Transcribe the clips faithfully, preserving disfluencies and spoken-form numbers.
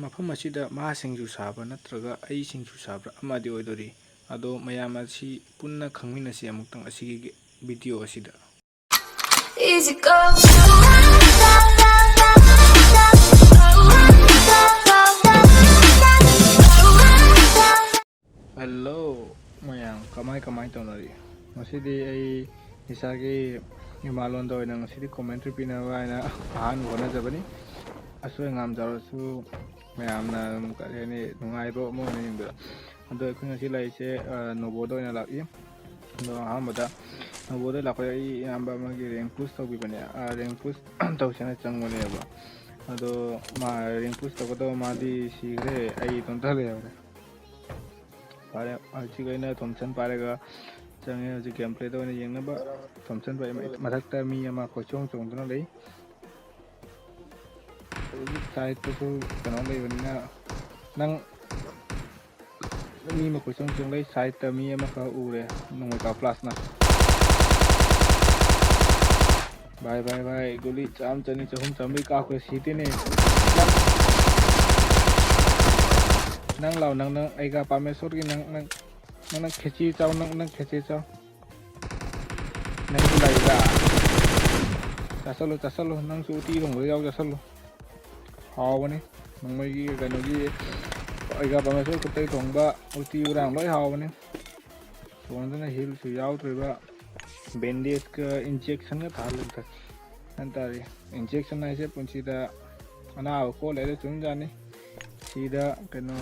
ꯃꯐꯝ ꯑꯁꯤꯗ ꯃꯥ ꯁꯤꯡꯖꯨ ꯁꯥꯕ꯭ꯔꯥ ꯅꯠꯇ꯭ꯔꯒ ꯑꯩ ꯁꯤꯡꯖꯨ ꯁꯥꯕ꯭ꯔꯥ ꯑꯃꯗꯤ ꯑꯣꯏꯗꯣꯔꯤ꯫ ꯑꯗꯣ ꯃꯌꯥꯝ ꯑꯁꯤ ꯄꯨꯟꯅ ꯈꯪꯃꯤꯟꯅꯁꯤ ꯑꯃꯨꯛꯇꯪ ꯑꯁꯤꯒꯤ video ꯑꯁꯤꯗ꯫ Easy go. Hello ꯃꯌꯥꯝ, ꯀꯃꯥꯏ ꯀꯃꯥꯏ ꯇꯧꯅꯔꯤ? ꯉꯁꯤꯗꯤ ꯑꯩ ꯏꯁꯥꯒꯤ ꯏꯃꯥꯂꯣꯟꯗ ꯑꯣꯏꯅ ꯉꯁꯤꯗꯤ commentary ꯄꯤꯅꯕ ꯍꯥꯏꯅ ꯑꯍꯥꯟꯕ ꯍꯣꯠꯅꯖꯕꯅꯤ꯫ ꯑꯁꯣꯏ ꯑꯉꯥꯝ ꯌꯥꯎꯔꯁꯨ ꯃꯌꯥꯝꯅ ꯑꯗꯨꯝ, ꯀꯔꯤ ꯍꯥꯏꯅꯤ, ꯅꯨꯡꯉꯥꯏꯕ ꯑꯃ ꯑꯣꯏꯅ ꯌꯦꯡꯕꯤꯔꯣ꯫ ꯑꯗꯣ ꯑꯩꯈꯣꯏ ꯉꯁꯤ ꯂꯥꯛꯏꯁꯦ, ꯑ, ꯅꯣꯕꯣꯗ ꯑꯣꯏꯅ ꯂꯥꯛꯏ꯫ ꯑꯗꯣ ꯑꯍꯥꯟꯕꯗ ꯅꯣꯕꯣꯗ ꯂꯥꯛꯄꯗ ꯑꯩ ꯏꯌꯥꯝꯕ ꯑꯃꯒꯤ rank push ꯇꯧꯕꯤꯕꯅꯦ꯫ ꯑ, rank push ꯇꯧꯁꯦꯅ ꯆꯪꯕꯅꯦꯕ꯫ ꯑꯗꯣ ꯃꯥ rank push ꯇꯧꯒꯗꯕ ꯃꯥꯗꯤ ꯁꯤꯈ꯭ꯔꯦ, ꯑꯩ ꯏꯇꯣꯝꯇ ꯂꯩꯍꯧꯔꯦ꯫ ꯐꯔꯦ, ꯍꯧꯖꯤꯛ ꯑꯩꯅ Thompson ꯄꯥꯏꯔꯒ ꯆꯪꯉꯦ꯫ ꯍꯧꯖꯤꯛ game playꯗ ꯑꯣꯏꯅ ꯌꯦꯡꯅꯕ꯫ Thompson ꯄꯥꯏ-, ꯃꯊꯛꯇ ꯃꯤ ꯑꯃ ꯀꯣꯏꯆꯣꯡ ꯆꯣꯡꯗꯨꯅ ꯂꯩ꯫ ꯍꯧꯖꯤꯛ sideꯇꯁꯨ ꯀꯩꯅꯣ ꯂꯩꯕꯅꯤꯅ, ꯅꯪ, ꯃꯤ ꯑꯃ ꯀꯣꯏꯆꯣꯡ ꯆꯣꯡ ꯂꯩ꯫ Sideꯇ ꯃꯤ ꯑꯃꯈꯛ ꯎꯔꯦ, ꯅꯣꯡꯃꯩ ꯀꯥꯞ ꯄ꯭ꯂꯥꯁꯅ꯫ ꯚꯥꯏ, ꯚꯥꯏ, ꯚꯥꯏ, ꯒꯨꯂꯤ ꯆꯥꯝ, ꯆꯅꯤ, ꯆꯍꯨꯝ, ꯆꯥꯝꯃꯔꯤ ꯀꯥꯞꯈ꯭ꯔꯦ, ꯁꯤꯗꯦꯅꯦ꯫ ꯅꯪ, ꯅꯪ ꯂꯥꯎ, ꯅꯪ, ꯅꯪ, ꯑꯩꯒ ꯄꯥꯃꯦꯁꯣꯔꯒꯤ ꯅꯪ, ꯅꯪ, ꯅꯪ, ꯅꯪ ꯈꯦꯆꯤ ꯆꯥꯎ, ꯅꯪ, ꯅꯪ ꯈꯦꯆꯤ ꯆꯥꯎ꯫ ꯅꯪꯁꯨ ꯂꯩꯕ꯭ꯔꯥ? ꯆꯥꯁꯜꯂꯨ, ꯆꯥꯁꯜꯂꯨ, ꯅꯪꯁꯨ ꯎꯇꯤ ꯊꯣꯡꯕꯗ ꯌꯥꯎ ꯆꯥꯁꯜꯂꯨ꯫ ꯍꯥꯎꯕꯅꯤ꯫ ꯅꯣꯡꯃꯩꯒꯤ ꯀꯩꯅꯣꯒꯤ ꯑꯩꯒ ꯄꯥꯃꯦꯁꯣꯔ ꯈꯨꯠꯇꯩ ꯊꯣꯡꯕ ꯎꯇꯤ ꯎꯔꯥꯡ ꯂꯣꯏ ꯍꯥꯎꯕꯅꯤ꯫ ꯁꯣꯝꯗꯅ healꯁꯨ ꯌꯥꯎꯗ꯭ꯔꯤꯕ, bandageꯀ injectionꯒ ꯊꯥꯍꯜꯂꯦ ꯃꯊꯛ꯫ ꯒ꯭ꯌꯥꯟ ꯇꯥꯔꯦ꯫ Injection ꯍꯥꯏꯁꯦ ꯄꯨꯟꯁꯤꯗ ꯑꯅꯥꯕ ꯀꯣꯛ ꯂꯩꯔꯦ ꯆꯨꯝꯖꯥꯠꯅꯤ꯫ ꯁꯤꯗ ꯀꯩꯅꯣ,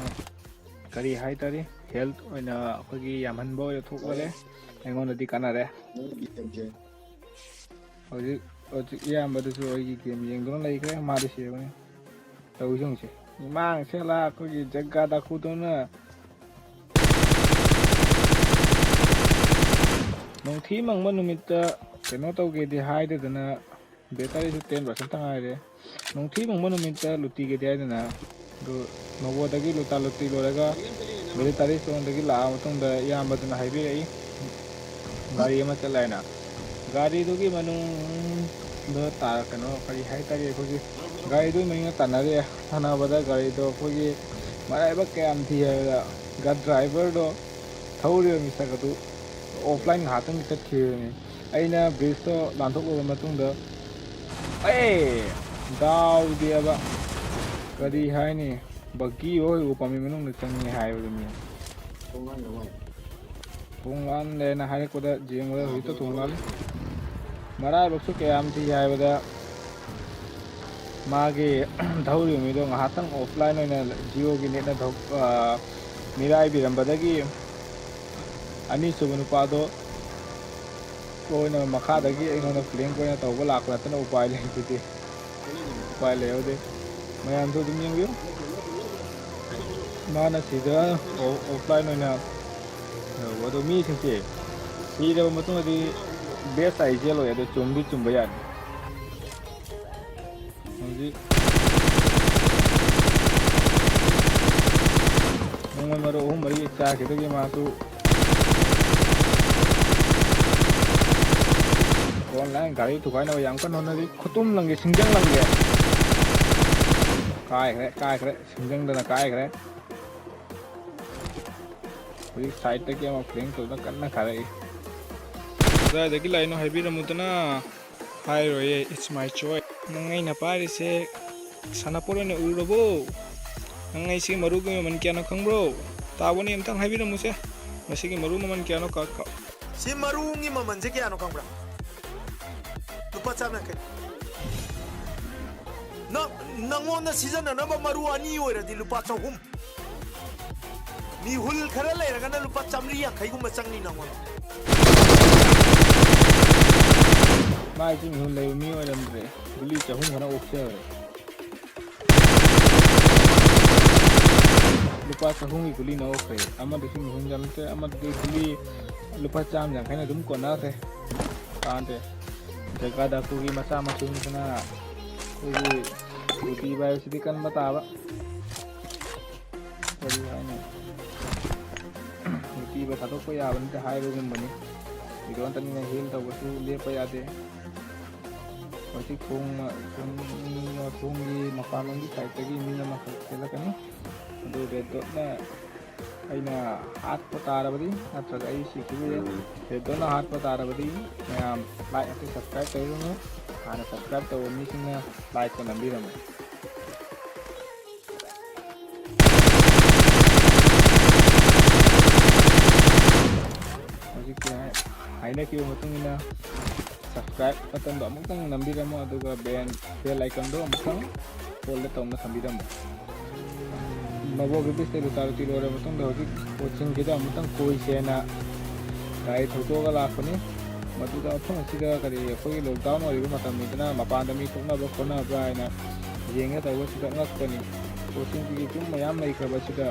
ꯀꯔꯤ ꯍꯥꯏꯇꯥꯔꯦ, health ꯑꯣꯏꯅ ꯑꯩꯈꯣꯏꯒꯤ ꯌꯥꯝꯍꯟꯕ ꯑꯣꯏꯅ ꯊꯣꯛꯍꯜꯂꯦ꯫ ꯑꯩꯉꯣꯟꯗꯗꯤ ꯀꯥꯟꯅꯔꯦ꯫ ꯍꯧꯖꯤꯛ, ꯍꯧꯖꯤꯛ ꯏꯌꯥꯝꯕꯗꯨꯁꯨ ꯑꯩꯒꯤ game ꯌꯦꯡꯗꯨꯅ ꯂꯩꯈ꯭ꯔꯦ, ꯃꯥꯗꯤ ꯁꯤꯔꯕꯅꯤ꯫ ꯇꯧꯔꯤꯁꯤꯡꯁꯦ ꯏꯃꯥꯡ ꯁꯦꯂꯥ ꯑꯩꯈꯣꯏꯒꯤ ꯖꯒꯥ ꯗꯥꯀꯨꯗꯧꯅ ꯅꯣꯡꯊꯤ ꯃꯪꯕ ꯅꯨꯃꯤꯠꯇ ꯀꯩꯅꯣ ꯇꯧꯒꯦꯗꯤ ꯍꯥꯏꯗꯗꯅ batteryꯁꯨ ten percent ꯇ ꯉꯥꯏꯔꯦ꯫ ꯅꯣꯡꯊꯤ ꯃꯪꯕ ꯅꯨꯃꯤꯠꯇ ꯂꯨꯇꯤꯒꯦꯗꯤ ꯍꯥꯏꯗꯅ ꯑꯗꯨ ꯅꯣꯕꯣꯗꯒꯤ ꯂꯨꯇꯥ ꯂꯨꯇꯤ ꯂꯣꯏꯔꯒ military zoneꯗꯒꯤ ꯂꯥꯛꯑ ꯃꯇꯨꯡꯗ ꯏꯌꯥꯝꯕꯗꯨꯅ ꯍꯥꯏꯕꯤꯔꯛꯏ ꯒꯥꯔꯤ ꯑꯃ ꯆꯠꯂꯦ ꯍꯥꯏꯅ꯫ ꯒꯥꯔꯤꯗꯨꯒꯤ ꯃꯅꯨꯡꯗ ꯇꯥ-, ꯀꯩꯅꯣ, ꯀꯔꯤ ꯍꯥꯏꯇꯥꯔꯦ, ꯑꯩꯈꯣꯏꯒꯤ ꯒꯥꯔꯤꯗꯨ ꯏꯃꯩꯅ ꯇꯥꯟꯅꯔꯦ꯫ ꯇꯥꯟꯅꯕꯗ ꯒꯥꯔꯤꯗꯣ ꯑꯩꯈꯣꯏꯒꯤ ꯃꯔꯥꯏꯕꯛ ꯀꯌꯥꯝ ꯊꯤ ꯍꯥꯏꯕꯗ, ꯒꯥ ꯗ꯭ꯔꯥꯏꯚꯔꯗꯣ ꯊꯧꯔꯤꯕ ꯃꯤꯁꯛ ꯑꯗꯨ ꯑꯣꯐꯂꯥꯏꯟ ꯉꯥꯏꯍꯥꯛꯇꯪꯒꯤ ꯆꯠꯈꯤꯕꯅꯤ꯫ ꯑꯩꯅ ꯕ꯭ꯔꯤꯖꯇꯣ ꯂꯥꯟꯊꯣꯛꯂꯕ ꯃꯇꯨꯡꯗ, ꯑꯦ, ꯗꯥꯎꯗꯦꯕ, ꯀꯔꯤ ꯍꯥꯏꯅꯤ, ꯕꯒꯤ ꯍꯣꯏ ꯎ ꯄꯥꯝꯕꯤ ꯃꯅꯨꯡꯗ ꯆꯪꯉꯦ ꯍꯥꯏꯕꯗꯨꯅꯤ꯫ ꯊꯣꯡ ꯂꯥꯟꯗꯦꯅ ꯍꯥꯏꯔꯛꯄꯗ ꯌꯦꯡꯕꯗ ꯍꯧꯖꯤꯛꯇ ꯊꯣꯡ ꯂꯥꯜꯂꯤ꯫ ꯃꯔꯥꯏꯕꯛꯁꯨ ꯀꯌꯥꯝ ꯊꯤ ꯍꯥꯏꯕꯗ, ꯃꯥꯒꯤ ꯊꯧꯔꯤꯕ ꯃꯤꯗꯣ ꯉꯥꯏꯍꯥꯛꯇꯪ ꯑꯣꯐꯂꯥꯏꯟ ꯑꯣꯏꯅ ꯖꯤꯑꯣꯒꯤ ꯅꯦꯠꯅ ꯊꯧ-, ꯑ, ꯃꯤꯔꯥꯏꯕꯤꯔꯝꯕꯗꯒꯤ ꯑꯅꯤꯁꯨꯕ ꯅꯨꯄꯥꯗꯣ ꯑꯣꯏꯅ ꯃꯈꯥꯗꯒꯤ ꯑꯩꯉꯣꯟꯗ ꯐ꯭ꯂꯦꯡ ꯑꯣꯏꯅ ꯇꯧꯕ ꯂꯥꯛꯄ ꯅꯠꯇꯅ ꯎꯄꯥꯏ ꯂꯩꯇꯦ꯫ ꯎꯄꯥꯏ ꯂꯩꯍꯧꯗꯦ꯫ ꯃꯌꯥꯝꯁꯨ ꯑꯗꯨꯝ ꯌꯦꯡꯕꯤꯌꯨ꯫ ꯃꯥꯅ ꯁꯤꯗ ꯑꯣ-, ꯑꯣꯐꯂꯥꯏꯟ ꯑꯣꯏꯅ ꯇꯧꯕ꯫ ꯑꯗꯣ ꯃꯤꯁꯤꯡꯁꯦ ꯁꯤꯔꯕ ꯃꯇꯨꯡꯗꯗꯤ ꯕꯦꯁ ꯍꯥꯏ ꯖꯦꯜ ꯑꯣꯏ꯫ ꯑꯗꯣ ꯆꯨꯝꯗꯤ ꯆꯨꯝꯕ ꯌꯥꯅꯤ꯫ ꯍꯧꯖꯤꯛ ꯅꯣꯡꯃꯩ ꯃꯔꯨ ꯑꯍꯨꯝ ꯃꯔꯤ ꯆꯥꯈꯤꯕꯗꯒꯤ ꯃꯥꯁꯨ ꯐ꯭ꯔꯣꯟ ꯂꯥꯏꯟ ꯒꯥꯔꯤ ꯊꯨꯒꯥꯏꯅꯕ ꯌꯥꯝ ꯀꯟꯅ ꯍꯣꯠꯅꯔꯤ꯫ ꯈꯨꯇꯨꯝ ꯂꯪꯒꯦ, ꯁꯤꯡꯖꯪ ꯂꯪꯒꯦ꯫ ꯀꯥꯏꯈ꯭ꯔꯦ, ꯀꯥꯏꯈ꯭ꯔꯦ, ꯁꯤꯡꯖꯪꯗꯅ ꯀꯥꯏꯈ꯭ꯔꯦ꯫ ꯍꯧꯖꯤꯛ ꯁꯥꯏꯠꯇꯒꯤ ꯑꯃ ꯐ꯭ꯂꯦꯡ ꯇꯧꯗꯨꯅ ꯀꯟꯅ ꯀꯥꯔꯛꯏ꯫ ꯀꯗꯥꯏꯗꯒꯤ ꯂꯥꯛꯏꯅꯣ ꯍꯥꯏꯕꯤꯔꯝꯃꯨꯗꯅ꯫ ꯍꯥꯏꯔꯣꯏꯌꯦ, it's my choice꯫ ꯅꯪ ꯑꯩꯅ ꯄꯥꯏꯔꯤꯁꯦ ꯁꯥꯟꯅꯄꯣꯠ ꯑꯣꯏꯅ ꯎꯔꯕꯣ? ꯅꯪ ꯑꯩꯁꯤ ꯃꯔꯨꯒꯤ ꯃꯃꯜ ꯀꯌꯥꯅꯣ ꯈꯪꯕ꯭ꯔꯣ? ꯇꯥꯕꯅꯤ, ꯑꯝꯇꯪ ꯍꯥꯏꯕꯤꯔꯝꯃꯨꯁꯦ꯫ ꯃꯁꯤꯒꯤ ꯃꯔꯨ ꯃꯃꯜ ꯀꯌꯥꯅꯣ ꯀ-, ꯀ-, ꯁꯤ ꯃꯔꯨꯒꯤ ꯃꯃꯜꯁꯦ ꯀꯌꯥꯅꯣ ꯈꯪꯕ꯭ꯔꯥ? ꯂꯨꯄꯥ ꯆꯥꯝ ꯌꯥꯡꯈꯩ꯫ ꯅꯪ, ꯅꯪꯉꯣꯟꯗ ꯁꯤꯖꯤꯟꯅꯅꯕ ꯃꯔꯨ ꯑꯅꯤ ꯑꯣꯏꯔꯗꯤ ꯂꯨꯄꯥ ꯆꯍꯨꯝ꯫ ꯃꯤꯍꯨꯜ ꯈꯔ ꯂꯩꯔꯒꯅ ꯂꯨꯄꯥ ꯆꯥꯝꯃꯔꯤ ꯌꯥꯡꯈꯩꯒꯨꯝꯕ ꯆꯪꯅꯤ ꯅꯪꯉꯣꯟꯗ꯫ ꯃꯥꯏꯁꯤ ꯃꯤꯍꯨꯜ ꯂꯩꯕ ꯃꯤ ꯑꯣꯏꯔꯝꯗ꯭ꯔꯦ꯫ ꯒꯨꯂꯤ ꯆꯍꯨꯝ ꯈꯔ ꯑꯣꯛꯆꯈ꯭ꯔꯦ꯫ ꯂꯨꯄꯥ ꯆꯍꯨꯝꯒꯤ ꯒꯨꯂꯤꯅ ꯑꯣꯛꯈ꯭ꯔꯦ꯫ ꯑꯃꯗꯨꯁꯨ ꯃꯤꯍꯨꯟ ꯌꯥꯝ ꯅꯠꯇ꯭ꯔꯦ, ꯑꯃꯗꯨꯗꯤ ꯒꯨꯂꯤ ꯂꯨꯄꯥ ꯆꯥꯝ ꯌꯥꯡꯈꯩꯅ ꯑꯗꯨꯝ ꯀꯣꯟꯅꯈ꯭ꯔꯦ꯫ ꯀꯥꯟꯗꯦ꯫ ꯖꯒꯥ ꯗꯥꯀꯨꯒꯤ ꯃꯆꯥ ꯃꯁꯨꯅꯤꯗꯅ ꯑꯩꯈꯣꯏꯒꯤ ꯒꯨꯂꯤ ꯄꯥꯏꯕꯁꯤꯗꯤ ꯀꯟꯕ ꯇꯥꯕ꯫ ꯀꯔꯤ ꯍꯥꯏꯅꯤ? ꯅꯨꯄꯤꯕꯨ ꯊꯥꯗꯣꯛꯄ ꯌꯥꯕ ꯅꯠꯇꯦ ꯍꯥꯏꯕꯒꯨꯝꯕꯅꯤ꯫ ꯏꯔꯣꯟꯇꯅꯤꯅ ꯍꯤꯜ ꯇꯧꯕꯁꯨ ꯂꯦꯞꯄ ꯌꯥꯗꯦ꯫ ꯍꯧꯖꯤꯛ ꯊꯣꯡ, ꯊꯣꯡ, ꯊꯣꯡꯒꯤ ꯃꯄꯥꯟꯂꯣꯝꯒꯤ ꯁꯥꯏꯠꯇꯒꯤ ꯃꯤ ꯑꯃꯈꯛ ꯆꯦꯜꯂꯛꯀꯅꯤ꯫ ꯑꯗꯨ ꯔꯦꯗ ꯗꯣꯠꯅ ꯑꯩꯅ ꯍꯥꯠꯄ ꯇꯥꯔꯕꯗꯤ, ꯅꯠꯇ꯭ꯔꯒ ꯑꯩ ꯁꯤꯈꯤꯕ ꯌꯥꯏ꯫ ꯔꯦꯗ ꯗꯣꯠꯅ ꯍꯥꯠꯄ ꯇꯥꯔꯕꯗꯤ, ꯃꯌꯥꯝ ꯂꯥꯏꯛ ꯑꯃꯁꯨ ꯁꯕꯁꯀ꯭ꯔꯥꯏꯕ ꯇꯧꯕꯤꯔꯝꯃꯨ꯫ ꯍꯥꯟꯅ ꯁꯕꯁꯀ꯭ꯔꯥꯏꯕ ꯇꯧꯕ ꯃꯤꯁꯤꯡꯅ ꯂꯥꯏꯛꯇꯣ ꯅꯝꯕꯤꯔꯝꯃꯨ꯫ ꯍꯧꯖꯤꯛꯀꯤ ꯍꯥꯏꯅꯈꯤꯕ ꯃꯇꯨꯡ ꯏꯟꯅ subscribe buttonꯗꯣ ꯑꯃꯨꯛꯇꯪ ꯅꯝꯕꯤꯔꯝꯃꯣ, ꯑꯗꯨꯒ bell, bell iconꯗꯣ ꯑꯃꯨꯛꯇꯪ allꯗ ꯇꯧꯅ ꯊꯝꯕꯤꯔꯝꯃꯣ꯫ ꯃꯕꯣꯛ ꯒꯤꯕꯤꯁꯇ ꯂꯨꯇꯥ ꯂꯨꯇꯤ ꯂꯣꯏꯔꯕ ꯃꯇꯨꯡꯗ ꯍꯧꯖꯤꯛ ꯕꯣꯠꯁꯤꯡꯁꯤꯗ ꯑꯃꯨꯛꯇꯪ ꯀꯣꯏꯁꯦꯅ ꯒꯥꯔꯤ ꯊꯧꯗꯣꯛꯑꯒ ꯂꯥꯛꯄꯅꯤ꯫ ꯃꯗꯨꯗ ꯃꯐꯝ ꯑꯁꯤꯗ ꯀꯔꯤ ꯑꯩꯈꯣꯏꯒꯤ lockdown ꯑꯣꯏꯔꯤꯕ ꯃꯇꯝꯅꯤꯗꯅ ꯃꯄꯥꯟꯗ ꯃꯤ ꯊꯣꯛꯅꯕ ꯈꯣꯠꯅꯕ꯭ꯔꯥ ꯍꯥꯏꯅ ꯌꯦꯡꯒꯦ ꯇꯧꯕꯁꯤꯗ ꯉꯛꯄꯅꯤ꯫ ꯕꯣꯠꯁꯤꯡꯁꯤꯒꯤ ꯌꯨꯝ ꯃꯌꯥꯝ ꯂꯩꯈ꯭ꯔꯕꯁꯤꯗ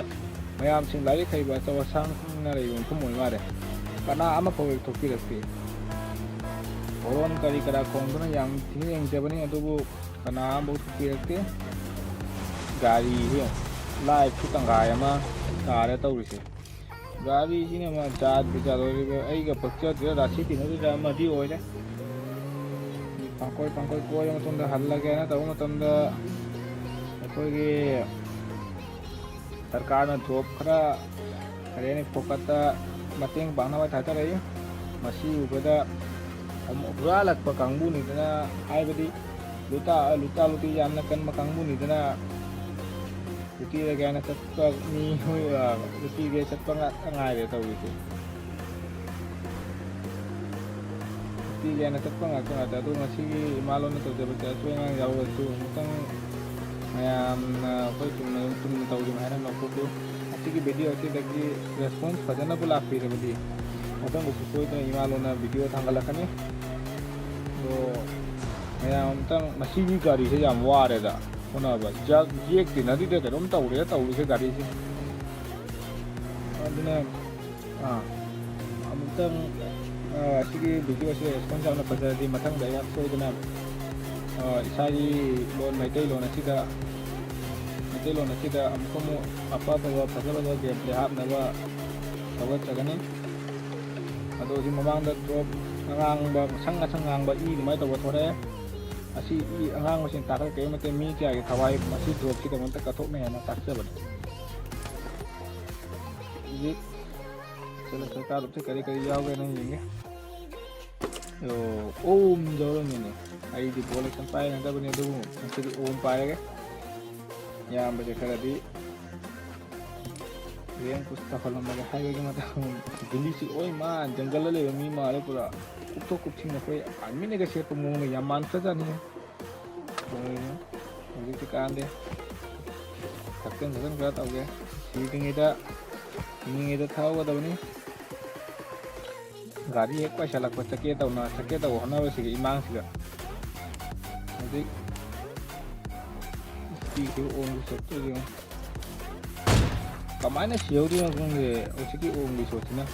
ꯃꯌꯥꯝꯁꯤꯡ ꯂꯥꯏꯔꯤꯛ ꯍꯩꯕ ꯑꯆꯧ ꯑꯁꯥꯡꯅ ꯂꯩꯕ ꯃꯐꯝ ꯑꯣꯏ ꯃꯥꯜꯂꯦ꯫ ꯀꯅꯥ ꯑꯃꯐꯥꯎ ꯍꯦꯛ ꯊꯣꯛꯄꯤꯔꯛꯇꯦ꯫ ꯍꯣꯔꯣꯟ ꯀꯔꯤ ꯀꯔꯥ ꯈꯣꯡꯗꯨꯅ ꯌꯥꯝ ꯊꯤꯅ ꯌꯦꯡꯖꯕꯅꯤ, ꯑꯗꯨꯕꯨ ꯀꯅꯥ ꯑꯃꯐꯥꯎ ꯊꯣꯛꯄꯤꯔꯛꯇꯦ꯫ ꯒꯥꯔꯤꯁꯦ ꯂꯥꯏꯐꯁꯨ ꯇꯪꯈꯥꯏ ꯑꯃ ꯇꯥꯔꯦ ꯇꯧꯔꯤꯁꯦ꯫ ꯒꯥꯔꯤꯁꯤꯅ ꯑꯃ ꯖꯥꯠ ꯕꯤꯖꯥꯠ ꯑꯣꯏꯔꯤꯕ, ꯑꯩꯒ ꯄꯛꯆꯗ꯭ꯔꯤꯔꯥ ꯔꯥꯁꯤ ꯇꯤꯟꯅꯗ꯭ꯔꯤꯔꯥ ꯑꯃꯗꯤ ꯑꯣꯏꯔꯦ꯫ ꯄꯥꯡꯀꯣꯏ ꯄꯥꯡꯀꯣꯏ ꯀꯣꯏꯔ ꯃꯇꯨꯡꯗ ꯍꯜꯂꯒꯦꯅ ꯇꯧꯕ ꯃꯇꯝꯗ ꯑꯩꯈꯣꯏꯒꯤ ꯁꯔꯀꯥꯔꯅ ꯖꯣꯕ ꯈꯔ, ꯀꯔꯤ ꯍꯥꯏꯅꯤ, ꯐꯣꯀꯠꯇ ꯃꯇꯦꯡ ꯄꯥꯡꯅꯕ ꯊꯥꯗꯔꯛꯏ꯫ ꯃꯁꯤ ꯎꯕꯗ ꯑꯃꯨꯛ ꯍꯨꯔꯥꯜꯂꯛꯄ ꯀꯥꯡꯕꯨꯅꯤꯗꯅ, ꯍꯥꯏꯕꯗꯤ ꯂꯨꯇꯥ, ꯂꯨꯇꯥ ꯂꯨꯇꯤ ꯌꯥꯝꯅ ꯀꯟꯕ ꯀꯥꯡꯕꯨꯅꯤꯗꯅ, ꯂꯨꯇꯤꯗ ꯀꯥꯏꯅ ꯆꯠꯄ ꯃꯤ, ꯂꯨꯇꯤꯒꯦ ꯆꯠꯄ ꯉꯥꯛꯇ ꯉꯥꯏꯔꯦ ꯇꯧꯔꯤꯁꯦ꯫ ꯅꯨꯄꯤ ꯀꯥꯏꯅ ꯆꯠꯄ ꯉꯥꯛꯇ ꯉꯥꯛꯇ꯫ ꯑꯗꯣ ꯉꯁꯤꯒꯤ ꯏꯃꯥ ꯂꯣꯟꯅ ꯇꯧꯖꯕꯁꯦ ꯑꯁꯣꯏ ꯑꯉꯥꯡ ꯌꯥꯎꯔꯁꯨ ꯑꯃꯨꯛꯇꯪ ꯃꯌꯥꯝꯅ ꯑꯩꯈꯣꯏ ꯆꯨꯝꯅ, ꯆꯨꯝꯅ ꯇꯧꯔꯤꯕ ꯍꯥꯏꯅ ꯂꯧꯊꯣꯛꯄꯤꯌꯨ꯫ ꯉꯁꯤꯒꯤ video ꯑꯁꯤꯗꯒꯤ response ꯐꯖꯅꯕꯨ ꯂꯥꯛꯄꯤꯔꯕꯗꯤ ꯃꯊꯪꯗꯁꯨ ꯁꯣꯏꯗꯅ ꯏꯃꯥ ꯂꯣꯟꯅ video ꯊꯥꯡꯒꯠꯂꯛꯀꯅꯤ꯫ ꯑꯗꯣ ꯃꯌꯥꯝ ꯑꯝꯇꯪ, ꯉꯁꯤꯒꯤ ꯒꯥꯔꯤꯁꯦ ꯌꯥꯝ ꯋꯥꯔꯦꯗ ꯍꯣꯠꯅꯕ꯫ ꯖꯦꯛ, ꯖꯦꯛ ꯇꯤꯟꯅꯗ꯭ꯔꯤꯗ ꯀꯩꯅꯣꯝ ꯇꯧꯔꯦ ꯇꯧꯔꯤꯁꯦ ꯒꯥꯔꯤꯁꯦ꯫ ꯑꯗꯨꯅ ꯑꯥ, ꯑꯃꯨꯛꯇꯪ, ꯑꯥ, ꯑꯁꯤꯒꯤ video ꯑꯁꯤ response ꯌꯥꯝꯅ ꯐꯖꯔꯗꯤ ꯃꯊꯪꯗ ꯑꯩꯍꯥꯛ ꯁꯣꯏꯗꯅ, ꯑꯥ, ꯏꯁꯥꯒꯤ ꯂꯣꯟ ꯃꯩꯇꯩꯂꯣꯟ ꯑꯁꯤꯗ, ꯃꯩꯇꯩꯂꯣꯟ ꯑꯁꯤꯗ ꯑꯃꯨꯛꯀ ꯑꯃꯨꯛ ꯑꯐ ꯑꯐꯕ ꯐꯖ ꯐꯖꯕ gameplay ꯍꯥꯞꯅꯕ ꯊꯧꯒꯠꯆꯒꯅꯤ꯫ ꯑꯗꯣ ꯍꯧꯖꯤꯛ ꯃꯃꯥꯡꯗ drop ꯑꯉꯥꯡꯕ, ꯉꯁꯪ ꯉꯁꯪ ꯉꯥꯡꯕ ꯏ ꯑꯗꯨꯃꯥꯏꯅ ꯇꯧꯕ ꯊꯣꯔꯛꯑꯦ꯫ ꯑꯁꯤ ꯑꯉꯥꯡꯕꯁꯤꯡ ꯇꯥꯈꯠ ꯀꯔꯤꯝ ꯅꯠꯇꯦ, ꯃꯤ ꯀꯌꯥꯒꯤ ꯊꯋꯥꯏ ꯃꯁꯤ ꯗ꯭ꯔꯣꯞꯁꯤꯗꯃꯛꯇ ꯀꯠꯊꯣꯛꯅꯩ ꯍꯥꯏꯅ ꯇꯥꯛꯆꯕꯅꯤ꯫ ꯍꯧꯖꯤꯛ ꯆꯠꯂꯁꯦ, ꯀꯥꯔꯨꯞꯁꯦ ꯀꯔꯤ ꯀꯔꯤ ꯌꯥꯎꯒꯦꯅ ꯌꯦꯡꯒꯦ꯫ ꯑꯣ, ꯑꯣꯝ ꯌꯥꯎꯔꯝꯃꯤꯅꯦ꯫ ꯑꯩꯗꯤ ꯕꯣꯜ ꯑꯦꯛꯁꯟ ꯄꯥꯏꯅꯗꯕꯅꯤ, ꯑꯗꯨꯕꯨ ꯉꯁꯤꯗꯤ ꯑꯣꯝ ꯄꯥꯏꯔꯒꯦ꯫ ꯏꯌꯥꯝꯕꯁꯦ ꯈꯔꯗꯤ ꯔꯦꯡ ꯄꯨꯁ ꯇꯧꯍꯜꯂꯝꯃꯒꯦ ꯍꯥꯏꯕꯒꯤ ꯃꯇꯥꯡ꯫ ꯕꯤꯂꯤꯁꯤ ꯑꯣꯏ ꯃꯥ ꯖꯪꯒꯜꯗ ꯂꯩꯕ ꯃꯤ ꯃꯥꯜꯂꯦ ꯄꯨꯔꯥ꯫ ꯀꯨꯞꯊꯣꯛ ꯀꯨꯞꯁꯤꯟ ꯑꯩꯈꯣꯏ ꯑꯥꯔꯃꯤꯅꯒ ꯁꯦꯠꯄ ꯃꯑꯣꯡꯗ ꯌꯥꯝ ꯃꯥꯟꯈ꯭ꯔꯖꯥꯠꯅꯤꯍꯦ꯫ ꯇꯧꯔꯤꯁꯦ꯫ ꯍꯧꯖꯤꯛꯇꯤ ꯀꯥꯟꯗꯦ꯫ ꯊꯛꯆꯟ ꯈꯣꯠꯆꯟ ꯈꯔ ꯇꯧꯒꯦ꯫ ꯁꯤꯗ꯭ꯔꯤꯉꯩꯗ, ꯍꯤꯡꯉꯤꯉꯩꯗ ꯊꯛꯍꯧꯒꯗꯕꯅꯤ꯫ ꯒꯥꯔꯤ ꯍꯦꯛ ꯄꯥꯏꯁꯜꯂꯛꯄ, ꯆꯠꯀꯦ ꯇꯧꯅ, ꯆꯠꯀꯦ ꯇꯧꯕ ꯍꯣꯠꯅꯕꯁꯤꯒꯤ ꯏꯃꯥꯡꯁꯤꯗ ꯍꯧꯖꯤꯛ ꯁꯤꯁꯨ ꯑꯣꯟꯕ ꯆꯠꯇꯣꯏꯁꯦ ꯌꯦꯡꯉꯨ꯫ ꯀꯃꯥꯏꯅ ꯁꯤꯍꯧꯗꯣꯏꯅꯣ ꯈꯪꯗꯦ ꯍꯧꯖꯤꯛꯀꯤ ꯑꯣꯝꯒꯤ ꯁꯣꯠꯁꯤꯅ꯫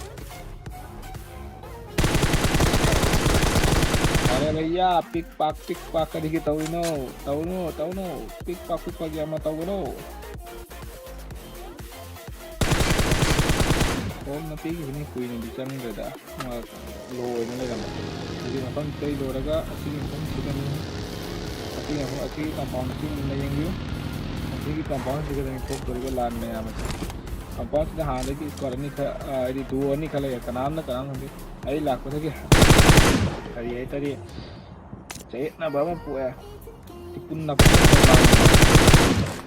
ꯑꯔꯦ ꯚꯩꯌꯥ, ꯄꯤꯛ ꯄꯥꯛ, ꯄꯤꯛ ꯄꯥꯛ ꯀꯔꯤꯒꯤ ꯇꯧꯔꯤꯅꯣ? ꯇꯧꯅꯨ, ꯇꯧꯅꯨ꯫ ꯄꯤꯛ ꯄꯥꯛ, ꯄꯤꯛ ꯄꯥꯛ ꯌꯥꯝꯅ ꯇꯧꯒꯅꯨ꯫ ꯑꯣꯝꯅ ꯄꯤꯈꯤꯕꯅꯤ, ꯀꯨꯏꯅꯗꯤ ꯆꯪꯗ꯭ꯔꯦꯗ꯫ ꯃꯥ ꯂꯣ ꯑꯣꯏꯅ ꯂꯩꯔꯝꯃꯦ꯫ ꯍꯧꯖꯤꯛ ꯃꯐꯝꯁꯤꯗꯩ ꯂꯣꯏꯔꯒ ꯑꯁꯤꯒꯤ ꯃꯐꯝꯁꯤꯗꯅꯤ꯫ ꯑꯁꯤꯒꯤ ꯃꯐꯝ, ꯑꯁꯤꯒꯤ ꯀꯝꯄꯥꯎꯟꯁꯤ ꯃꯨꯟꯅ ꯌꯦꯡꯕꯤꯌꯨ꯫ ꯑꯁꯤꯒꯤ ꯀꯝꯄꯥꯎꯟꯁꯤꯗꯅꯤ ꯊꯣꯛꯇꯣꯔꯤꯕ ꯂꯥꯟ ꯃꯌꯥꯝ ꯑꯁꯤ꯫ ꯀꯝꯄꯥꯎꯟꯁꯤꯗ ꯍꯥꯟꯅꯗꯒꯤ ꯁ꯭ꯀ꯭ꯋꯥꯗ ꯑꯅꯤ ꯈꯔ, ꯑ, ꯍꯥꯏꯗꯤ ꯗꯨꯑꯣ ꯑꯅꯤ ꯈꯔ ꯂꯩꯔꯦ꯫ ꯀꯅꯥꯝꯅ ꯀꯅꯥꯝ ꯈꯪꯗꯦ꯫ ꯑꯩ ꯂꯥꯛꯄꯗꯒꯤ ꯀꯔꯤ ꯍꯥꯏꯇꯥꯔꯦ, ꯆꯌꯦꯠꯅꯕ ꯑꯃ ꯄꯣꯛꯑꯦ꯫ ꯇꯤꯄꯨꯟ ꯅꯥꯄꯨꯟ ꯑꯃ ꯇꯧꯔꯛꯑꯦ꯫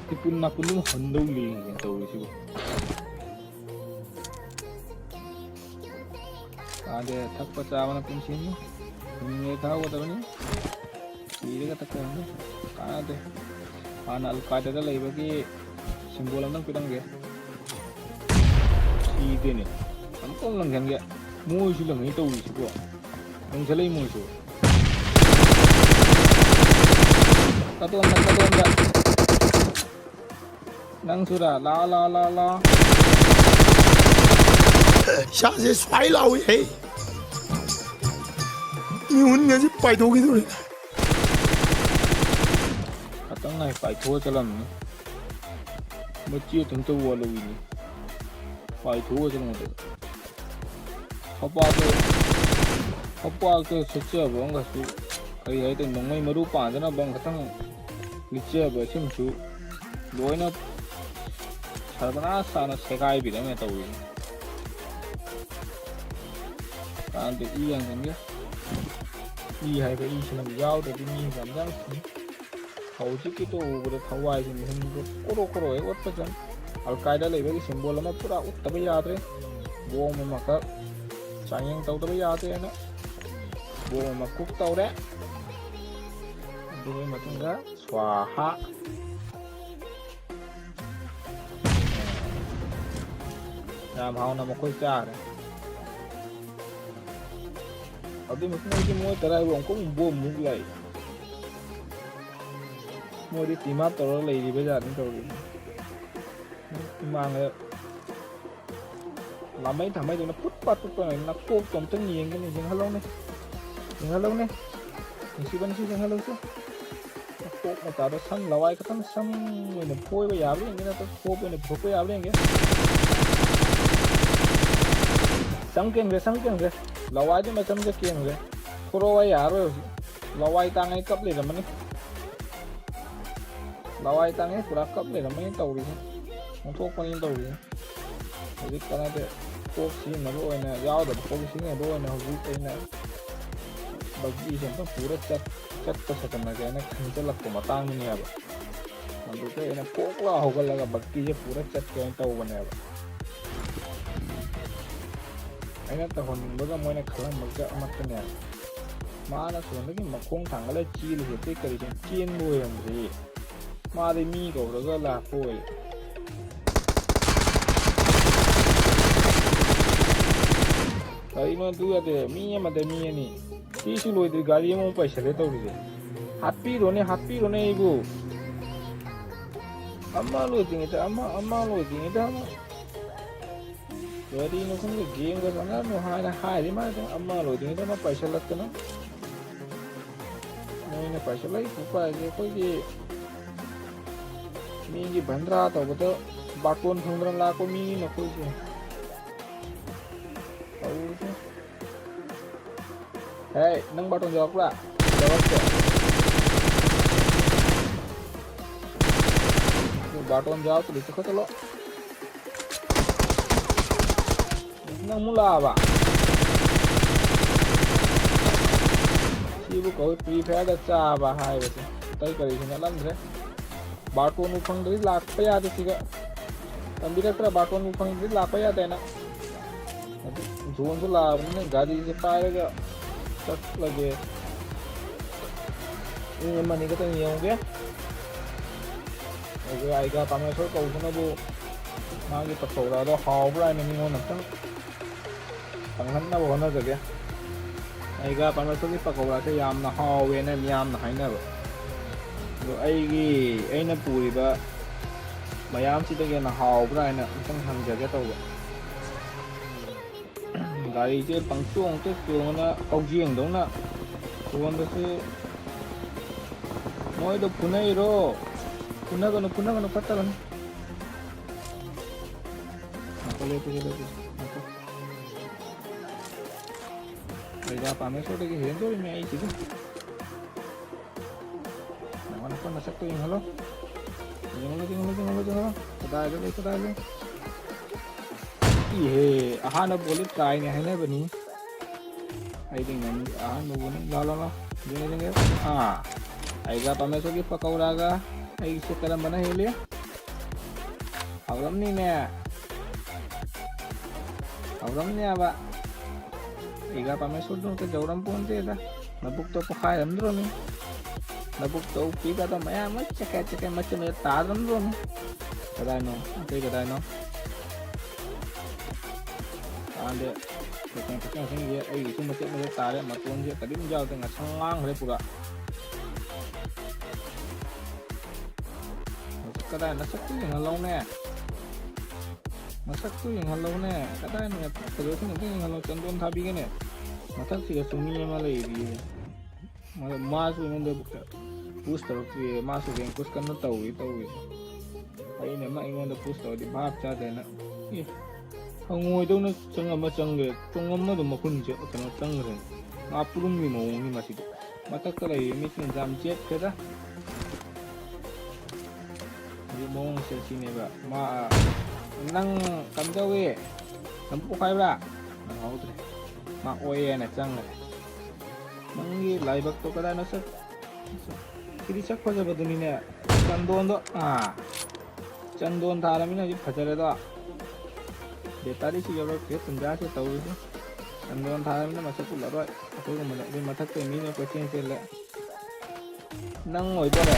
ꯇꯤꯄꯨꯟ ꯅꯥꯄꯨꯟ ꯑꯃ ꯍꯟꯗꯧ ꯂꯦꯡꯉꯦ ꯇꯧꯔꯤꯁꯤꯕꯨ꯫ ꯀꯥꯟꯗꯦ, ꯊꯛꯄ ꯆꯥꯕꯅ ꯄꯨꯟꯁꯤꯅꯤ꯫ ꯍꯤꯡꯉꯤꯉꯩ ꯊꯛꯍꯧꯒꯗꯕꯅꯤ꯫ ꯁꯤꯔꯒ ꯊꯛꯀꯗꯕꯅꯤ꯫ ꯀꯥꯟꯅꯗꯦ꯫ ꯍꯥꯟꯅ ꯑꯜ ꯀꯥꯏꯗꯥꯗ ꯂꯩꯕꯒꯤ ꯁꯤꯝꯕꯣꯜ ꯑꯝꯇꯪ ꯄꯤꯔꯝꯒꯦ꯫ ꯁꯤꯗꯦꯅꯦ꯫ ꯑꯃꯨꯛꯇꯪ ꯂꯪꯁꯟꯒꯦ꯫ ꯃꯣꯏꯁꯨ ꯂꯪꯉꯤ ꯇꯧꯔꯤꯁꯤꯕꯣ꯫ ꯂꯪꯁꯜꯂꯛꯏ ꯃꯣꯏꯁꯨ꯫ ꯀꯗꯣꯝꯗ, ꯀꯗꯣꯝꯗ? ꯅꯪꯁꯨꯔꯥ? ꯂꯥꯛꯑꯣ, ꯂꯥꯛꯑꯣ, ꯂꯥꯛꯑꯣ, ꯂꯥꯛꯑꯣ꯫ ꯏꯁꯥꯁꯦ ꯁ꯭ꯋꯥꯏ ꯂꯥꯎꯏ ꯍꯦ꯫ ꯃꯤꯍꯨꯟꯒꯁꯦ ꯄꯥꯏꯊꯣꯛꯈꯤꯗꯧꯔꯦ꯫ ꯈꯇꯪ ꯉꯥꯏ ꯄꯥꯏꯊꯣꯛꯑ ꯆꯠꯂꯝꯃꯤ꯫ ꯃꯆꯦꯠ ꯑꯝꯇ ꯋꯥꯠꯍꯧꯋꯤꯅꯦ꯫ ꯄꯥꯏꯊꯣꯛꯑ ꯆꯠꯂꯝꯃꯗꯕ꯫ ꯈꯄꯥꯛꯇ, ꯈꯄꯥꯛꯇ ꯁꯦꯠꯆꯕ ꯑꯃꯒꯁꯨ ꯀꯔꯤ ꯍꯥꯏꯗꯣꯏꯅꯣ, ꯅꯣꯡꯃꯩ ꯃꯔꯨ ꯄꯥꯟꯗꯅꯕ ꯈꯇꯪ ꯂꯤꯠꯆꯕ ꯁꯤꯃꯁꯨ ꯂꯣꯏꯅ ꯁꯔꯕꯅꯥꯁ ꯁꯥꯅ ꯁꯦꯒꯥꯏꯕꯤꯔꯝꯃꯦ ꯇꯧꯔꯤꯁꯦ꯫ ꯀꯥꯟꯗꯦ, ꯏ ꯌꯥꯡꯁꯤꯟꯒꯦ꯫ ꯏ ꯍꯥꯏꯕ ꯏꯁꯤꯅ ꯌꯥꯎꯗ꯭ꯔꯗꯤ ꯃꯤ ꯌꯥꯝ ꯌꯥꯝ ꯁꯤꯅꯤ꯫ ꯍꯧꯖꯤꯛꯀꯤꯗꯣ ꯎꯕꯗ ꯊꯋꯥꯏꯁꯦ ꯃꯤꯍꯨꯟꯗꯣ ꯀꯣꯔꯣ ꯀꯣꯔꯣ ꯍꯦꯛ ꯑꯣꯠꯄ ꯆꯪ꯫ ꯑꯜ ꯀꯥꯏꯗꯥ ꯂꯩꯕꯒꯤ ꯁꯤꯝꯕꯣꯜ ꯑꯃ ꯄꯨꯔꯥ ꯎꯠꯇꯕ ꯌꯥꯗ꯭ꯔꯦ꯫ ꯕꯣꯝ ꯑꯃꯈꯛ ꯆꯥꯡꯌꯦꯡ ꯇꯧꯗꯕ ꯌꯥꯗ꯭ꯔꯦꯅ ꯕꯣꯝ ꯑꯃ ꯀꯨꯛ ꯇꯧꯔꯦ꯫ ꯑꯗꯨꯒꯤ ꯃꯇꯨꯡꯗ ꯁ꯭ꯋꯥꯍꯥ꯫ ꯌꯥꯝ ꯍꯥꯎꯅ ꯃꯈꯣꯏ ꯆꯥꯈ꯭ꯔꯦ꯫ ꯑꯗꯨꯒꯤ ꯃꯇꯨꯡꯗꯒꯤꯗꯤ ꯃꯣꯏ ꯀꯗꯥꯏꯕꯨ ꯑꯃꯨꯛꯀ ꯑꯃꯨꯛ ꯕꯣꯝ ꯑꯃꯨꯛ ꯂꯥꯛꯏ꯫ ꯃꯣꯏꯗꯤ ꯇꯤꯝ ꯑꯞ ꯇꯧꯔꯒ ꯂꯩꯔꯤꯕ ꯖꯥꯠꯅꯤ ꯇꯧꯔꯤꯁꯦ꯫ ꯏꯃꯥꯡꯗ ꯂꯥꯃꯩ ꯊꯥꯃꯩꯗꯧꯅ ꯄꯨꯠ ꯄꯥꯠ ꯄꯨꯠ ꯄꯥꯠ ꯅꯀꯣꯛꯇꯣ ꯑꯝꯇꯪ ꯌꯦꯡꯒꯦꯅꯦ, ꯌꯦꯡꯍꯜꯂꯧꯅꯦ, ꯌꯦꯡꯍꯜꯂꯧꯅꯦ꯫ ꯅꯨꯡꯁꯤꯕ ꯅꯨꯡꯁꯤ ꯌꯦꯡꯍꯜꯂꯧꯁꯦ꯫ ꯅꯀꯣꯛ ꯃꯆꯥꯗꯣ ꯁꯝ ꯂꯋꯥꯏ ꯈꯛꯇꯪ ꯁꯝ ꯑꯣꯏꯅ ꯐꯣꯏꯕ ꯌꯥꯕ꯭ꯔꯥ ꯌꯦꯡꯒꯦ, ꯅꯠꯇ꯭ꯔꯒ ꯈꯣꯞ ꯑꯣꯏꯅ ꯄꯨꯊꯣꯛꯄ ꯌꯥꯕ꯭ꯔꯥ ꯌꯦꯡꯒꯦ꯫ ꯁꯝ ꯀꯦꯟꯈ꯭ꯔꯦ, ꯁꯝ ꯀꯦꯟꯈ꯭ꯔꯦ꯫ ꯂꯋꯥꯏꯗꯨ ꯃꯆꯝꯗ ꯀꯦꯟꯈ꯭ꯔꯦ꯫ ꯈꯣꯔꯣ ꯑꯩ ꯌꯥꯔꯔꯣꯏ ꯍꯧꯖꯤꯛ꯫ ꯂꯋꯥꯏ ꯇꯥꯡꯉꯩ ꯀꯞ ꯂꯩꯔꯝꯃꯅꯤ꯫ ꯂꯋꯥꯏ ꯇꯥꯡꯉꯩ ꯄꯨꯔꯥ ꯀꯞ ꯂꯩꯔꯝꯃꯅꯤ ꯇꯧꯔꯤꯁꯦ꯫ ꯑꯣꯟꯊꯣꯛꯄꯅꯤ ꯇꯧꯔꯤꯁꯦ꯫ ꯍꯧꯖꯤꯛ ꯀꯥꯟꯅꯗꯦ꯫ ꯀꯣꯛ ꯁꯤꯖꯤꯟꯅꯕ ꯑꯣꯏꯅ, ꯌꯥꯎꯗꯕ ꯀꯣꯛ ꯁꯤꯖꯤꯟꯅꯕ ꯑꯣꯏꯅ ꯍꯧꯖꯤꯛ ꯑꯩꯅ ꯕꯒꯤꯁꯦ ꯑꯝꯇꯪ ꯄꯨꯔ ꯆꯠ-, ꯆꯠꯄ ꯁꯥꯖꯟꯅꯒꯦ ꯍꯥꯏꯅ ꯈꯟꯖꯜꯂꯛꯄ ꯃꯇꯥꯡꯗꯨꯅꯦꯕ꯫ ꯑꯗꯨꯗ ꯑꯩꯅ ꯐꯣꯛ ꯂꯥꯎ ꯍꯧꯒꯠꯂꯒ ꯕꯒꯤꯁꯦ ꯄꯨꯔ ꯆꯠꯀꯦ ꯍꯥꯏꯅ ꯇꯧꯕꯅꯦꯕ꯫ ꯑꯩꯅ ꯇꯧꯍꯟꯅꯤꯡꯕꯒ ꯃꯣꯏꯅ ꯈꯜꯂꯝꯕꯒ ꯑꯃꯠꯇꯅꯦꯕ꯫ ꯃꯥꯅ ꯁꯣꯝꯗꯒꯤ ꯃꯈꯣꯡ ꯊꯥꯡꯒꯠꯂ ꯆꯦꯜꯂꯤꯁꯦ ꯑꯇꯩ ꯀꯔꯤꯁꯨ ꯆꯦꯟꯕ ꯑꯣꯏꯔꯝꯗ꯭ꯔꯤ꯫ ꯃꯥꯗꯤ ꯃꯤ ꯀꯧꯔꯒ ꯂꯥꯛꯄ ꯑꯣꯏ꯫ ꯀꯔꯤꯅꯣ ꯑꯗꯨ ꯌꯥꯗꯦ, ꯃꯤ ꯑꯃꯗ ꯃꯤ ꯑꯅꯤ꯫ ꯁꯤꯁꯨ ꯂꯣꯏꯗ꯭ꯔꯤ, ꯒꯥꯔꯤ ꯑꯃꯃꯨꯛ ꯄꯩꯁꯜꯂꯦ ꯇꯧꯔꯤꯁꯦ꯫ ꯍꯥꯠꯄꯤꯔꯣꯅꯦ, ꯍꯥꯠꯄꯤꯔꯣꯅꯦ ꯑꯩꯕꯨ꯫ ꯑꯃ ꯂꯣꯏꯗ꯭ꯔꯤꯉꯩꯗ ꯑꯃ, ꯑꯃ ꯂꯣꯏꯗ꯭ꯔꯤꯉꯩꯗ ꯑꯃ꯫ ꯀꯔꯤꯅꯣ ꯈꯪꯗꯦ, ꯒꯦꯝꯒ ꯁꯥꯟꯅꯔꯅꯨ ꯍꯥꯏꯅ ꯍꯥꯏꯔꯤ ꯃꯥꯅ, ꯑꯃ ꯂꯣꯏꯗ꯭ꯔꯤꯉꯩꯗ ꯑꯃ ꯄꯥꯏꯁꯜꯂꯛꯇꯅ꯫ ꯃꯣꯏꯅ ꯄꯥꯏꯁꯜꯂꯛꯏ ꯈꯨꯄꯥꯏꯁꯦ ꯑꯩꯈꯣꯏꯒꯤ ꯃꯤꯒꯤ ꯚꯟꯗ꯭ꯔꯥ ꯇꯧꯕꯗ ꯕꯥꯔꯇꯣꯟ ꯐꯪꯗꯅ ꯂꯥꯛꯄ ꯃꯤꯅꯤꯅ ꯑꯩꯈꯣꯏꯁꯦ꯫ ꯇꯧꯔꯤꯁꯦ꯫ ꯍꯦ, ꯅꯪ ꯕꯥꯔꯇꯣꯟ ꯌꯧꯔꯛꯄ꯭ꯔꯥ? ꯇꯧꯔꯛꯇꯦ꯫ ꯕꯥꯔꯇꯣꯟ ꯌꯥꯎꯗ꯭ꯔꯗꯤ ꯆꯠꯈꯠꯂꯣ꯫ ꯅꯪ ꯑꯃꯨꯛ ꯂꯥꯛꯑꯕ? ꯁꯤꯕꯨ ꯀꯧꯏ ꯄ꯭ꯔꯤ ꯐꯌꯥꯔꯗ ꯆꯥꯕ ꯍꯥꯏꯕꯁꯦ꯫ ꯑꯇꯩ ꯀꯔꯤꯁꯨ ꯅꯠꯂꯝꯗ꯭ꯔꯦ꯫ ꯕꯥꯔꯇꯣꯟꯕꯨ ꯐꯪꯗ꯭ꯔꯗꯤ ꯂꯥꯛꯄ ꯌꯥꯗꯦ ꯁꯤꯒ꯫ ꯇꯝꯕꯤꯔꯛꯇ꯭ꯔꯥ? ꯕꯥꯔꯇꯣꯟꯕꯨ ꯐꯪꯗ꯭ꯔꯗꯤ ꯂꯥꯛꯄ ꯌꯥꯗꯦꯅ꯫ ꯑꯗꯨ ꯖꯣꯟꯁꯨ ꯂꯥꯛꯑꯕꯅꯤꯅ ꯒꯥꯔꯤꯁꯦ ꯄꯥꯏꯔꯒ ꯆꯠꯂꯒꯦ꯫ ꯃꯤ ꯑꯃꯅꯤ ꯈꯛꯇꯪ ꯌꯦꯡꯉꯨꯒꯦ꯫ ꯑꯗꯨꯒ ꯑꯩꯒ ꯄꯥꯃꯦꯁꯣꯔ ꯀꯧꯕꯅꯕꯨ ꯃꯥꯒꯤ ꯄꯀꯧꯔꯥꯗꯣ ꯍꯥꯎꯕ꯭ꯔꯥ ꯍꯥꯏꯅ ꯃꯤꯉꯣꯟꯗ ꯑꯝꯇꯪ ꯐꯪꯍꯟꯅꯕ ꯍꯣꯠꯅꯖꯒꯦ꯫ ꯑꯩꯒ ꯄꯥꯃꯦꯁꯣꯔꯒꯤ ꯄꯀꯧꯔꯥꯁꯦ ꯌꯥꯝꯅ ꯍꯥꯎꯋꯦꯅ ꯃꯤꯌꯥꯝꯅ ꯍꯥꯏꯅꯕ꯫ ꯑꯗꯣ ꯑꯩꯒꯤ, ꯑꯩꯅ ꯄꯨꯔꯤꯕ ꯃꯌꯥꯝꯁꯤꯗꯒꯤ ꯍꯦꯟꯅ ꯍꯥꯎꯕ꯭ꯔꯥ ꯍꯥꯏꯅ ꯑꯝꯇꯪ ꯍꯪꯖꯒꯦ ꯇꯧꯕ꯫ ꯒꯥꯔꯤꯁꯦ ꯄꯪꯆꯣꯡꯗ ꯆꯣꯡꯉꯅ ꯀꯧꯖꯦꯡꯗꯧꯅ ꯁꯣꯟꯗꯁꯨ ꯃꯣꯏꯗꯣ ꯐꯨꯅꯩꯔꯣ? ꯐꯨꯅꯒꯅꯨ, ꯐꯨꯅꯒꯅꯨ, ꯐꯠꯇꯕꯅꯤ꯫ ꯉꯥꯏꯈꯣ, ꯂꯦꯞꯄꯨꯁꯦ, ꯂꯦꯞꯄꯨꯁꯦ, ꯉꯥꯏꯈꯣ꯫ ꯑꯩꯒ ꯄꯥꯃꯦꯁꯣꯔꯗꯒꯤ ꯍꯦꯟꯗꯣꯔꯤꯃꯦ ꯑꯩꯁꯤꯗꯤ꯫ ꯅꯪꯉꯣꯟꯗ ꯅꯁꯛꯇꯣ ꯌꯦꯡꯍꯜꯂꯣ꯫ ꯌꯦꯡꯍꯜꯂꯣ, ꯌꯦꯡꯍꯜꯂꯣ, ꯌꯦꯡꯍꯜꯂꯣ, ꯌꯦꯡꯍꯜꯂꯣ꯫ ꯀꯗꯥꯏꯗ ꯂꯩ, ꯀꯗꯥꯏꯗ ꯂꯩ? ꯏꯍꯦ, ꯑꯍꯥꯟꯕ ꯕꯣꯜꯗꯤ ꯇ꯭ꯔꯥꯏꯅꯦ ꯍꯥꯏꯅꯕꯅꯤ꯫ ꯑꯩꯗꯤ ꯉꯝ-, ꯑꯍꯥꯟꯕ ꯕꯣꯜꯅꯤ꯫ ꯂꯥꯎ, ꯂꯥꯎ, ꯂꯥꯎ꯫ ꯌꯦꯡꯒꯦ, ꯌꯦꯡꯒꯦ꯫ ꯑꯥ, ꯑꯩꯒ ꯄꯥꯃꯦꯁꯣꯔꯒꯤ ꯄꯀꯧꯔꯥꯒ ꯑꯩꯒꯤꯁꯦ ꯀꯔꯝꯕꯅ ꯍꯦꯜꯂꯤ? ꯍꯧꯔꯝꯅꯤꯅꯦ꯫ ꯍꯧꯔꯝꯅꯦꯕ꯫ ꯑꯩꯒ ꯄꯥꯃꯦꯁꯣꯔꯗꯨ ꯑꯝꯇ ꯌꯧꯔꯝ ꯄꯣꯟꯇꯦꯗ꯫ ꯅꯕꯨꯛꯇꯣ ꯄꯣꯈꯥꯏꯔꯝꯗ꯭ꯔꯣꯃꯤ? ꯅꯕꯨꯛꯇꯣ ꯎꯄꯤꯒꯗꯣ ꯃꯌꯥꯝ ꯂꯣꯏ ꯆꯦꯀꯦ ꯆꯦꯀꯦ ꯃꯆꯦꯠ ꯃꯆꯦꯠ ꯇꯥꯔꯝꯗ꯭ꯔꯣꯃꯤ? ꯀꯗꯥꯏꯅꯣ? ꯑꯇꯩ ꯀꯗꯥꯏꯅꯣ? ꯇꯥꯗꯦ꯫ ꯈꯤꯇꯪ ꯈꯤꯇꯪ ꯈꯤꯇꯪꯁꯦ ꯑꯩꯒꯤꯁꯨ ꯃꯆꯦꯠ ꯃꯆꯦꯠ ꯇꯥꯔꯦ꯫ ꯃꯇꯣꯟꯁꯦ ꯀꯔꯤꯝ ꯌꯥꯎꯗꯦ꯫ ꯉꯁꯪ ꯉꯥꯡꯈ꯭ꯔꯦ ꯄꯨꯔꯥ꯫ ꯀꯗꯥꯏ ꯅꯁꯛꯇꯨ ꯌꯦꯡꯍꯜꯂꯧꯅꯦ꯫ ꯅꯁꯛꯇꯨ ꯌꯦꯡꯍꯜꯂꯧꯅꯦ꯫ ꯀꯗꯥꯏꯅꯣꯅꯦ? ꯐꯖꯕꯁꯤꯡ ꯑꯝꯇ ꯌꯦꯡꯍꯜꯂꯧ꯫ ꯆꯟꯗꯣꯟ ꯊꯥꯕꯤꯒꯦꯅꯦ꯫ ꯃꯊꯛꯁꯤꯗꯁꯨ ꯃꯤ ꯑꯃ ꯂꯩꯔꯤꯌꯦ꯫ ꯃꯥ-, ꯃꯥꯁꯨ ꯑꯩꯉꯣꯟꯗ ꯄꯨꯁ ꯇꯧꯔꯛꯇ꯭ꯔꯤꯌꯦ꯫ ꯃꯥꯁꯨ ꯔꯦꯡ ꯄꯨꯁ ꯀꯟꯅ ꯇꯧꯔꯤ ꯇꯧꯔꯤꯁꯦ꯫ ꯑꯩꯅ ꯑꯃ ꯑꯩꯉꯣꯟꯗ ꯄꯨꯁ ꯇꯧꯔꯗꯤ ꯚꯥꯞ ꯆꯥꯗꯦꯅ꯫ ꯑꯦ, ꯍꯪꯉꯣꯏꯗꯧꯅ ꯆꯪꯉꯝꯃ ꯆꯪꯈ꯭ꯔꯦ꯫ ꯆꯣꯡꯉꯝꯃ ꯑꯗꯨꯝ ꯃꯈꯨꯟꯁꯦ ꯀꯩꯅꯣ ꯆꯪꯈ꯭ꯔꯦ꯫ ꯉꯥꯄ꯭ꯔꯨꯝꯒꯤ ꯃꯑꯣꯡꯅꯤ ꯃꯁꯤꯗꯤ꯫ ꯃꯊꯛꯇ ꯂꯩꯔꯤꯕ ꯃꯤꯁꯤꯡ ꯌꯥꯝ ꯆꯦꯠꯈ꯭ꯔꯦꯗ꯫ ꯍꯧꯖꯤꯛ ꯃꯑꯣꯡꯁꯦ ꯁꯤꯅꯦꯕ꯫ ꯃꯥ, "ꯅꯪ ꯀꯝꯗꯧꯏ? ꯅꯪ ꯄꯣꯛꯈꯥꯏꯕ꯭ꯔꯥ?" ꯅꯪꯍꯧꯗ꯭ꯔꯦ꯫ ꯃꯥ ꯑꯣꯛꯑꯦꯅ ꯆꯪꯈ꯭ꯔꯦ꯫ ꯅꯪꯒꯤ ꯂꯥꯏꯕꯛꯇꯣ ꯀꯗꯥꯏꯅꯣ? ꯁꯛ-, ꯁꯤꯗꯤ ꯁꯛ ꯐꯖꯕꯗꯨꯅꯤꯅꯦ꯫ ꯆꯟꯗꯣꯟꯗꯣ, ꯑꯥ꯫ ꯆꯟꯗꯣꯟ ꯊꯥꯔꯃꯤꯅ ꯍꯧꯖꯤꯛ ꯐꯖꯔꯦꯗꯣ꯫ ꯕꯦꯇꯥꯔꯤꯁꯨ ꯌꯧꯔꯛꯇ꯭ꯔꯦ ꯇꯟꯖꯥꯁꯦ ꯇꯧꯔꯤꯁꯦ꯫ ꯆꯟꯗꯣꯟ ꯊꯥꯔꯃꯤꯅ ꯃꯁꯛ ꯎꯠꯂꯔꯣꯏ꯫ ꯑꯩꯈꯣꯏꯒꯨꯝꯕꯗ ꯑꯗꯨ ꯃꯊꯛꯇ ꯃꯤꯅ ꯀꯣꯏꯆꯦꯟ ꯆꯦꯜꯂꯦ꯫ ꯅꯪ ꯑꯣꯏꯗꯣꯔꯦ꯫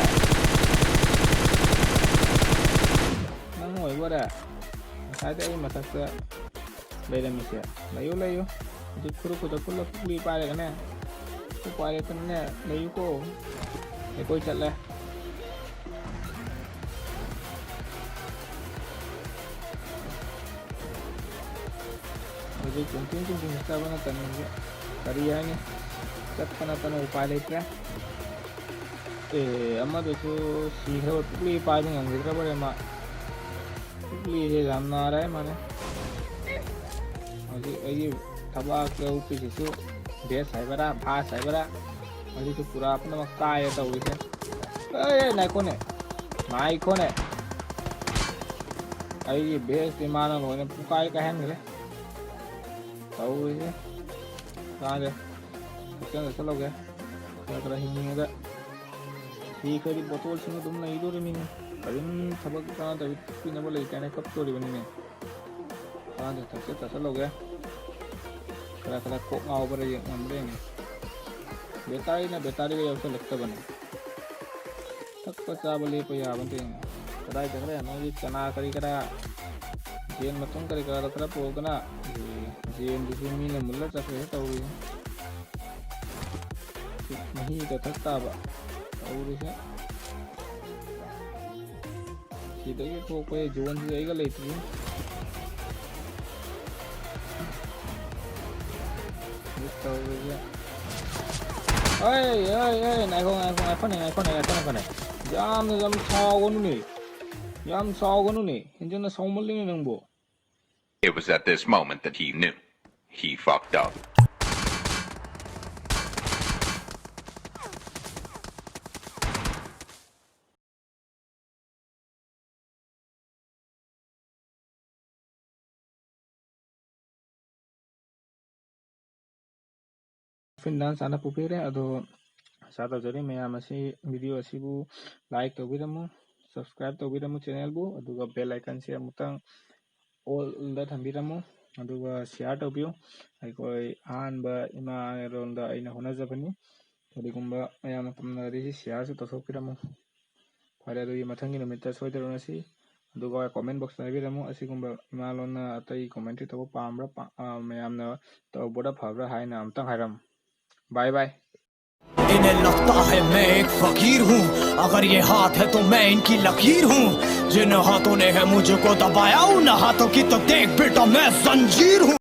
ꯅꯪ ꯑꯣꯏꯗꯣꯔꯦ꯫ ꯉꯁꯥꯏꯗ ꯑꯩ ꯃꯊꯛꯇ ꯂꯩꯔꯝꯃꯤꯁꯦ꯫ ꯂꯩꯌꯨ, ꯂꯩꯌꯨ꯫ ꯍꯧꯖꯤꯛ ꯈꯨꯔꯨ ꯈꯨꯗ ꯈꯨꯜꯂ ꯄꯨꯛꯂꯤ ꯄꯥꯏꯔꯒꯅꯦ꯫ ꯎꯄꯥꯏ ꯂꯩꯇꯅꯅꯦ, ꯂꯩꯌꯨꯀꯣ꯫ ꯑꯩꯈꯣꯏ ꯆꯠꯂꯦ꯫ ꯍꯧꯖꯤꯛ ꯆꯨꯝꯊꯤꯡ ꯆꯨꯝꯊꯤꯡ ꯆꯠꯄ ꯅꯠꯇꯅ ꯍꯧꯖꯤꯛ ꯀꯔꯤ ꯍꯥꯏꯅꯤ? ꯆꯠꯄ ꯅꯠꯇꯅ ꯎꯄꯥꯏ ꯂꯩꯇ꯭ꯔꯦ꯫ ꯑꯦ, ꯑꯃꯗꯨꯁꯨ ꯁꯤꯈ꯭ꯔꯕ, ꯄꯨꯛꯂꯤ ꯄꯥꯏꯕ ꯉꯝꯈꯤꯗ꯭ꯔꯕꯔꯦ ꯃꯥ꯫ ꯄꯨꯛꯂꯤꯁꯦ ꯌꯥꯝ ꯅꯥꯔꯦ ꯃꯥꯅꯦ꯫ ꯍꯧꯖꯤꯛ ꯑꯩꯒꯤ ꯊꯕꯥꯛꯇ ꯎꯞꯄꯤꯁꯤꯁꯨ ꯚꯦꯁ ꯍꯥꯏꯕꯔꯥ, ꯚꯥꯁ ꯍꯥꯏꯕꯔꯥ, ꯃꯁꯤꯁꯨ ꯄꯨꯔꯥ ꯄꯨꯝꯅꯃꯛ ꯀꯥꯏꯔꯦ ꯇꯧꯔꯤꯁꯦ꯫ ꯑꯦ, ꯉꯥꯏꯈꯣꯅꯦ, ꯉꯥꯏꯈꯣꯅꯦ꯫ ꯑꯩꯒꯤ ꯚꯦꯁꯇꯤ ꯃꯥꯅ ꯂꯣꯏꯅ ꯄꯨꯀꯥꯏ ꯀꯥꯏꯍꯟꯈ꯭ꯔꯦ ꯇꯧꯔꯤꯁꯦ꯫ ꯀꯥꯟꯗꯦ, ꯍꯛꯆꯥꯡ ꯆꯠꯁꯜꯍꯧꯒꯦ꯫ ꯈꯔ ꯈꯔ ꯍꯤꯡꯉꯤꯉꯩꯗ ꯁꯤꯈ꯭ꯔꯗꯤ ꯕꯣꯇꯣꯜꯁꯤꯡ ꯑꯗꯨꯝ ꯂꯩꯗꯣꯔꯤꯃꯤꯅꯦ꯫ ꯀꯔꯤꯝ ꯊꯕꯛ ꯆꯥꯗꯕꯤ ꯊꯛꯄꯤꯅꯕ ꯂꯩꯇꯦꯅ ꯀꯞꯇꯣꯔꯤꯕꯅꯤꯅꯦ꯫ ꯆꯥꯗ ꯊꯛꯆ ꯆꯥꯁꯜꯍꯧꯒꯦ꯫ ꯈꯔ ꯈꯔ ꯀꯣꯛ ꯉꯥꯎꯕ꯭ꯔꯥ ꯌꯦꯡ ꯉꯝꯕ꯭ꯔꯥ ꯌꯦꯡꯒꯦ꯫ ꯕꯦꯇꯥꯔꯤꯅ ꯕꯦꯇꯥꯔꯤꯒ ꯌꯥꯎꯁꯜꯂꯛꯇꯕꯅꯦ꯫ ꯊꯛꯄ ꯆꯥꯕ ꯂꯦꯞꯄ ꯌꯥꯕ ꯅꯠꯇꯦ꯫ ꯀꯗꯥꯏ ꯆꯠꯈ꯭ꯔꯦ ꯅꯣꯏꯒꯤ ꯆꯅꯥ ꯀꯔꯤ ꯀꯔꯥ, ꯌꯦꯟ ꯃꯇꯨꯝ ꯀꯔꯤ ꯀꯔꯥꯗꯣ ꯈꯔ ꯄꯨꯔꯛꯇꯅ꯫ ꯌꯦꯟꯗꯨꯁꯨ ꯃꯤꯅ ꯃꯨꯜꯂ ꯆꯠꯈ꯭ꯔꯦ ꯇꯧꯔꯤ꯫ ꯃꯍꯤꯗ ꯊꯛ ꯇꯥꯕ ꯇꯧꯔꯤꯁꯦ꯫ ꯁꯤꯗꯒꯤ ꯊꯣꯛꯄ ꯖꯣꯟꯁꯤꯗ ꯑꯩꯒ ꯂꯩꯇ꯭ꯔꯤ꯫ ꯇꯧꯔꯤꯁꯦ꯫ ꯑꯩ, ꯑꯩ, ꯑꯩ, ꯉꯥꯏꯈꯣ, ꯉꯥꯏꯈꯣ, ꯉꯥꯏꯈꯣꯅꯦ, ꯉꯥꯏꯈꯣꯅꯦ, ꯉꯥꯏꯈꯣꯅꯦ, ꯉꯥꯏꯈꯣꯅꯦ꯫ ꯌꯥꯝꯅ, ꯌꯥꯝ ꯁꯥꯎꯒꯅꯨꯅꯦ꯫ ꯌꯥꯝ ꯁꯥꯎꯒꯅꯨꯅꯦ꯫ ꯍꯦꯟꯖꯟꯅ ꯁꯥꯎꯃꯜꯂꯤꯅꯦ ꯅꯪꯕꯨ꯫ It was at this moment that he knew. He fucked up. ꯐꯤꯟꯗꯥꯟ ꯆꯥꯅ ꯄꯨꯕꯤꯔꯦ꯫ ꯑꯗꯣ ꯑꯁꯥ ꯇꯧꯖꯔꯤ ꯃꯌꯥꯝ ꯑꯁꯤ video ꯑꯁꯤꯕꯨ like ꯇꯧꯕꯤꯔꯝꯃꯨ, subscribe ꯇꯧꯕꯤꯔꯝꯃꯨ channelꯕꯨ, ꯑꯗꯨꯒ bell iconꯁꯦ ꯑꯃꯨꯛꯇꯪ allꯗ ꯊꯝꯕꯤꯔꯝꯃꯨ, ꯑꯗꯨꯒ share ꯇꯧꯕꯤꯌꯨ꯫ ꯑꯩꯈꯣꯏ ꯑꯍꯥꯟꯕ ꯏꯃꯥ ꯂꯣꯟꯗ ꯑꯩꯅ ꯍꯣꯠꯅꯖꯕꯅꯤ꯫ ꯀꯔꯤꯒꯨꯝꯕ ꯃꯌꯥꯝꯅ ꯄꯥꯝꯅꯔꯗꯤ ꯁꯤ shareꯁꯨ ꯇꯧꯊꯣꯛꯄꯤꯔꯝꯃꯨ꯫ ꯐꯔꯦ, ꯑꯗꯨꯗꯤ ꯃꯊꯪꯒꯤ ꯅꯨꯃꯤꯠꯇ ꯁꯣꯏꯗꯅ ꯎꯅꯁꯤ꯫ ꯑꯗꯨꯒ comment boxꯇ ꯍꯥꯏꯕꯤꯔꯝꯃꯨ, ꯑꯁꯤꯒꯨꯝꯕ ꯏꯃꯥ ꯂꯣꯟꯅ ꯑꯇꯩ commentary ꯇꯧꯕ ꯄꯥꯝꯕ꯭ꯔꯥ, ꯄꯥ-, ꯑ, ꯃꯌꯥꯝꯅ ꯇꯧꯕꯗ ꯐꯕ꯭ꯔꯥ ꯍꯥꯏꯅ ꯑꯃꯨꯛꯇꯪ ꯍꯥꯏꯔꯝꯃꯨ꯫ Bye bye. इन्हें लगता है मैं एक फकीर हूँ, अगर ये हाथ है तो मैं इनकी लकीर हूँ। जिन हाथों ने है मुझको दबाया, उन हाथों की तो देख बेटा मैं जंजीर हूँ।